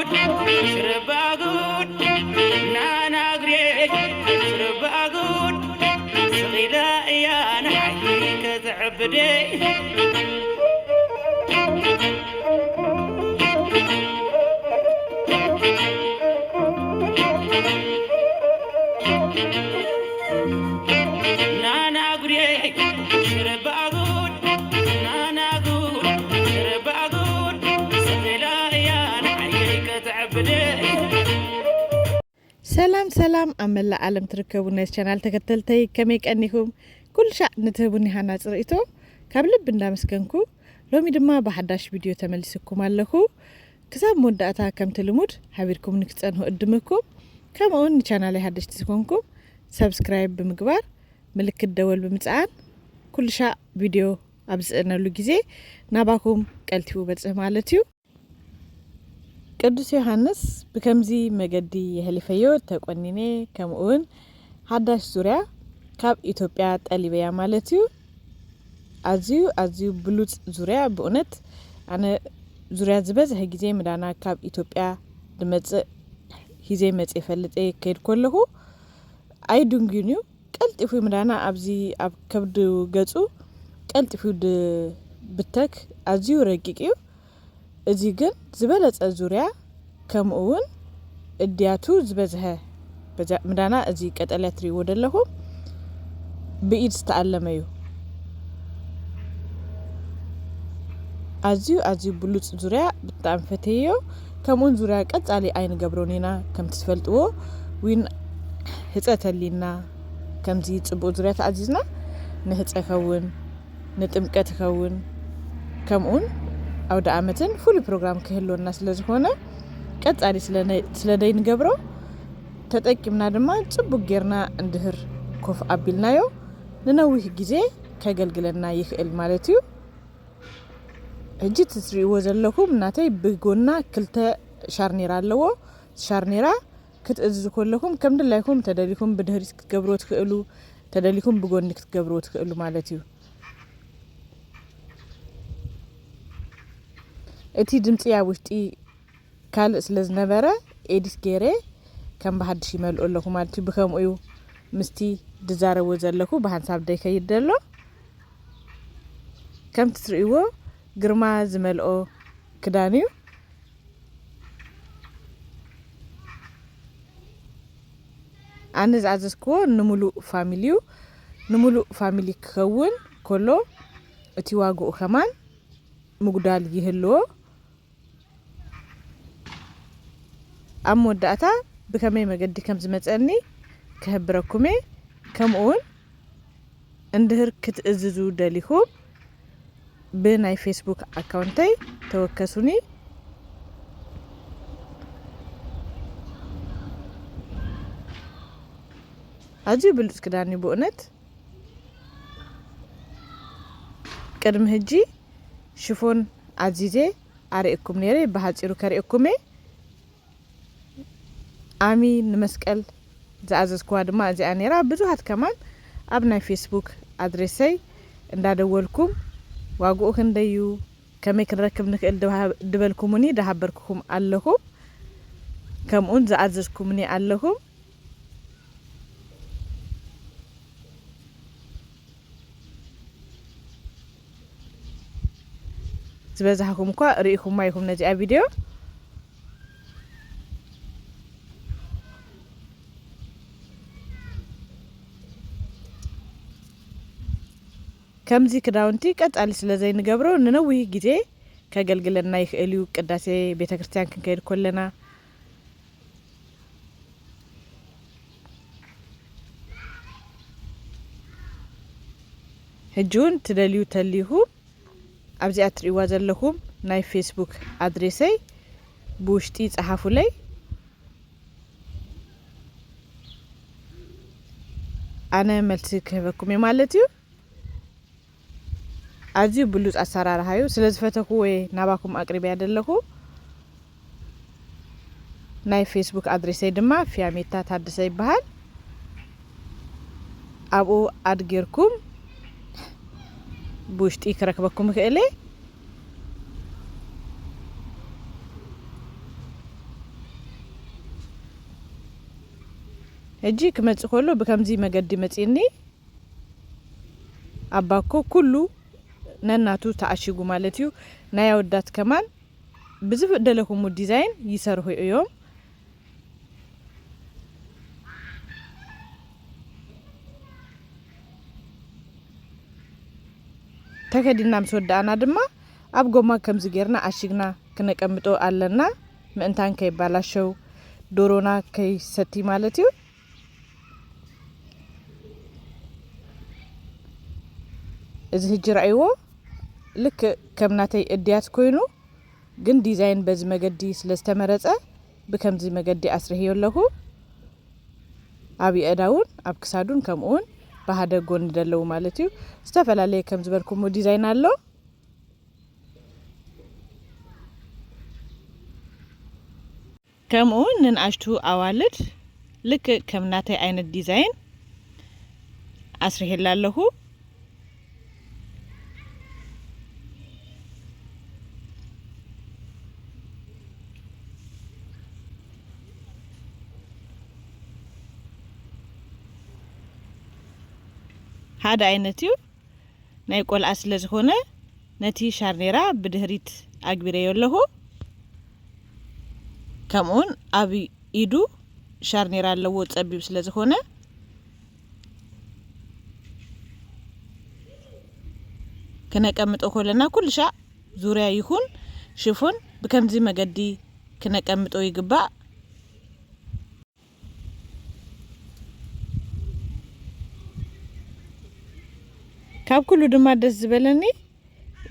ሽርባጉድ ናናግሬ ሽርባጉድ ስቒላ እያ ንዓይ ከተዕብደይ። ናናጉዴ ሽርባጉድ ናናጉድ ሽርባጉድ ስቒላ እያ ንዓይ ከተዕብደይ። ሰላም ሰላም፣ ኣብ መላእ ዓለም ትርከቡ ናይ ቻናል ተከተልተይ ከመይ ቀኒኹም? ኩሉ ሻዕ ንትህቡኒ ሃናፂ ርእይቶ ካብ ልቢ እንዳመስገንኩ፣ ሎሚ ድማ ብሓዳሽ ቪድዮ ተመሊስኩም ኣለኹ። ክሳብ መወዳእታ ከምቲ ልሙድ ሓቢርኩም ንክትጸንሑ እድመኩም። ከምኡውን ንቻናለይ ሓደሽቲ ዝኾንኩም ሰብስክራይብ ብምግባር ምልክት ደወል ብምጽዓን ኩሉ ሻዕ ቪድዮ ኣብ ዝእነሉ ግዜ ናባኹም ቀልጢፉ በጽሕ ማለት እዩ። ቅዱስ ዮሃንስ ብከምዚ መገዲ የሕሊፈዮ ተቆኒነ፣ ከምኡውን ሓዳሽ ዙርያ ካብ ኢትዮጵያ ጠሊበያ ማለት እዩ። ኣዝዩ ኣዝዩ ብሉጽ ዙርያ ብእውነት። ኣነ ዙርያ ዝበዝሐ ግዜ ምዳና ካብ ኢትዮጵያ ድመጽእ ሂዘ መጽ ይፈልጥ እየ። ከይድ ከለኹ ኣይድንግዩን እዩ። ቀልጢፉ ምዳና ኣብዚ ኣብ ከብዲ ገጹ ቀልጢፉ ድብተክ ኣዝዩ ረቂቅ እዩ። እዚ ግን ዝበለጸ ዙርያ ከምኡ እውን እድያቱ ዝበዝሐ በዛ ምዳና እዚ ቀጠልያ ትርእይዎ ዘለኹም ብኢድ ዝተኣለመ እዩ። ኣዝዩ ኣዝዩ ብሉጽ ዙርያ ብጣዕሚ ፈተዮ። ከምኡውን ዙርያ ቀጻሊ ኣይንገብሮን ኢና። ከምቲ ትፈልጥዎ ዊን ህጸት ኣሊና ከምዚ ጽቡቅ ዙርያ ተኣዚዝና ንህጸ ከውን ንጥምቀት ይኸውን። ከምኡውን ኣውደ ኣመትን ፍሉይ ፕሮግራም ክህልወና ስለ ዝኾነ ቀጻሊ ስለ ነ-፣ ስለ ደይንገብሮ ተጠቂምና ድማ ጽቡቅ ጌርና እንድህር ኮፍ ኣቢልናዮ ንነዊህ ግዜ ከገልግለና ይኽእል ማለት እዩ። ሕጂ እቲ ትርእይዎ ዘለኹም ናተይ ብጎና ክልተ ሻርኔራ ኣለዎ። ሻርኔራ ክትእዝዙ ከለኹም ከም ድላይኩም ተደሊኹም ብድህሪት ክትገብርዎ ትኽእሉ፣ ተደሊኹም ብጎኒ ክትገብርዎ ትኽእሉ ማለት እዩ። እቲ ድምፂ ኣብ ውሽጢ ካልእ ስለ ዝነበረ ኤዲት ገይረ ከም ብሓድሽ ይመልኦ ኣለኹ ማለት እዩ። ብከምኡ እዩ ምስቲ ድዛረቦ ዘለኹ ብሓንሳብ ደይከይድ ዘሎ። ከምቲ ትርእይዎ ግርማ ዝመልኦ ክዳን እዩ። ኣነ ዝኣዘዝክዎ ንምሉእ ፋሚሊ እዩ። ንምሉእ ፋሚሊ ክኸውን ከሎ እቲ ዋግኡ ከማን ምጉዳል ይህልዎ። ኣብ መወዳእታ ብከመይ መገዲ ከም ዝመጸኒ ክሕብረኩም እየ። ከምኡውን እንድህር ክትእዝዙ ደሊኹም ብናይ ፌስቡክ ኣካውንተይ ተወከሱኒ። ኣዝዩ ብሉጽ ክዳን እዩ ብእውነት። ቅድሚ ሕጂ ሽፎን ኣዚዘ ኣርእየኩም ነይረ፣ ብሓጺሩ ከርእየኩም እየ። ኣሚ ንመስቀል ዝኣዘዝኩዋ ድማ እዚኣ ነይራ። ብዙሓት ከማን ኣብ ናይ ፌስቡክ ኣድሬሰይ እንዳደወልኩም ዋግኡ ክንደዩ ከመይ ክንረክብ ንኽእል ድሃ-፣ ድበልኩምኒ ድሃበርኩኹም ኣለኹ። ከምኡን ዝኣዘዝኩምኒ ኣለኹም። ዝበዛሕኹም እኳ ርኢኹማ ኢኹም ነዚኣ ቪድዮ። ከምዚ ክዳውንቲ ቀጻሊ ስለ ዘይንገብሮ ንነዊህ ግዜ ከገልግለና ይኽእል እዩ። ቅዳሴ ቤተ ክርስቲያን ክንከይድ ከለና ሕጂ እውን ትደልዩ ተሊኹም ኣብዚኣ ትርእይዋ ዘለኹም ናይ ፌስቡክ ኣድሬሰይ ብውሽጢ ጸሓፉለይ። ኣነ መልሲ ክህበኩም እየ ማለት እዩ። ኣዝዩ ብሉጽ ኣሰራርሓ እዩ። ስለ ዝፈተኽዎ እየ ናባኹም ኣቅሪበያ ዘለኹ። ናይ ፌስቡክ ኣድሬሰይ ድማ ፊያሜታ ታደሰ ይበሃል። ኣብኡ ኣድ ጌርኩም ብውሽጢ ክረክበኩም ይኽእል እየ። ሕጂ ክመጽእ ከሎ ብከምዚ መገዲ መጺእኒ። ኣብ ባኮ ኩሉ ነናቱ ተዓሺጉ ማለት እዩ። ናይ ኣወዳት ከማን ብዝደለኹሞ ዲዛይን ይሰርሑ እዮም። ተከዲና ምስ ወዳእና ድማ ኣብ ጎማ ከምዚ ጌርና ኣሺግና ክነቀምጦ ኣለና። ምእንታን ከይባላሸው፣ ዶሮና ከይሰቲ ማለት እዩ። እዚ ሕጂ ረኣይዎ፣ ልክዕ ከም ናተይ እድያት ኮይኑ፣ ግን ዲዛይን በዚ መገዲ ስለ ዝተመረጸ፣ ብከምዚ መገዲ ኣስርሕዮ ኣለኹ። ኣብ የእዳውን ኣብ ክሳዱን ከምኡውን ብሃደ ጎኒ ደለዉ ማለት እዩ። ዝተፈላለየ ከም ዝበልኩሞ ዲዛይን ኣሎ። ከምኡውን ንንኣሽቱ ኣዋልድ ልክዕ ከም ናተይ ዓይነት ዲዛይን ኣስርሒላ ኣለኹ። ሓደ ዓይነት እዩ። ናይ ቆልዓ ስለ ዝኾነ ነቲ ሻርኔራ ብድህሪት ኣግቢረዮ ኣለኹ። ከምኡውን ኣብ ኢዱ ሻርኔራ ኣለዎ፣ ጸቢብ ስለ ዝኾነ። ክነቀምጦ ከለና ኩሉ ሻዕ ዙርያ ይኹን ሽፎን ብከምዚ መገዲ ክነቀምጦ ይግባእ። ካብ ኩሉ ድማ ደስ ዝበለኒ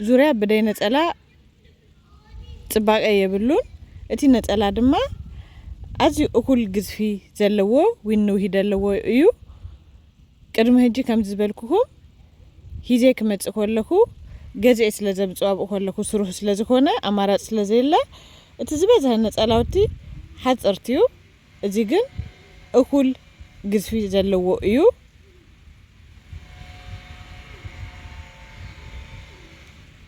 ዙርያ ብደይ ነጸላ ጽባቐ የብሉን። እቲ ነጸላ ድማ ኣዝዩ እኹል ግዝፊ ዘለዎ ወይ ንውሂ ዘለዎ እዩ። ቅድሚ ሕጂ ከም ዝበልኩኹም ሂዜ ክመጽእ ከለኹ ገዚኤ ስለ ዘምጽኦ ኣብኡ ከለኹ ስሩህ ስለ ዝኾነ ኣማራጺ ስለ ዘየለ እቲ ዝበዝሐ ነጸላውቲ ሓጸርቲ እዩ። እዚ ግን እኹል ግዝፊ ዘለዎ እዩ።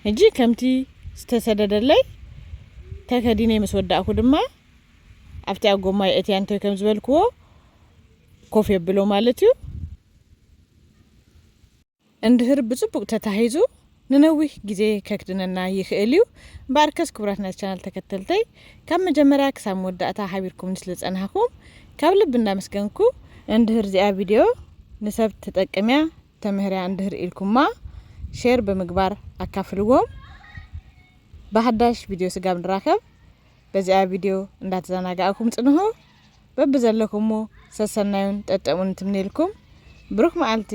ሕጂ ከምቲ ዝተሰደደለይ ተከዲነ ምስ ወዳእኩ ድማ ኣብቲ ኣብ ጎማ የእትያ እንተይ ከም ዝበልክዎ ኮፍ የብሎ ማለት እዩ። እንድህር ብጽቡቕ ተታሂዙ ንነዊሕ ግዜ ከክድነና ይኽእል እዩ። እምበኣርከስ ክቡራት ናይ ቻናል ተከተልተይ ካብ መጀመርያ ክሳብ መወዳእታ ሓቢርኩም ስለ ጸናሕኩም ካብ ልቢ እንዳመስገንኩ፣ እንድህር እዚኣ ቪድዮ ንሰብ ትጠቅም እያ ተምህርያ እንድህር ኢልኩማ ሼር ብምግባር ኣካፍልዎም። ብሓዳሽ ቪድዮ ስጋብ ንራኸብ በዚኣ ቪድዮ እንዳተዘናጋእኩም ጽንሑ። በብዘለኹሞ ሰሰናዩን ጠጠሙን ትምኔልኩም። ብሩኽ መዓልቲ።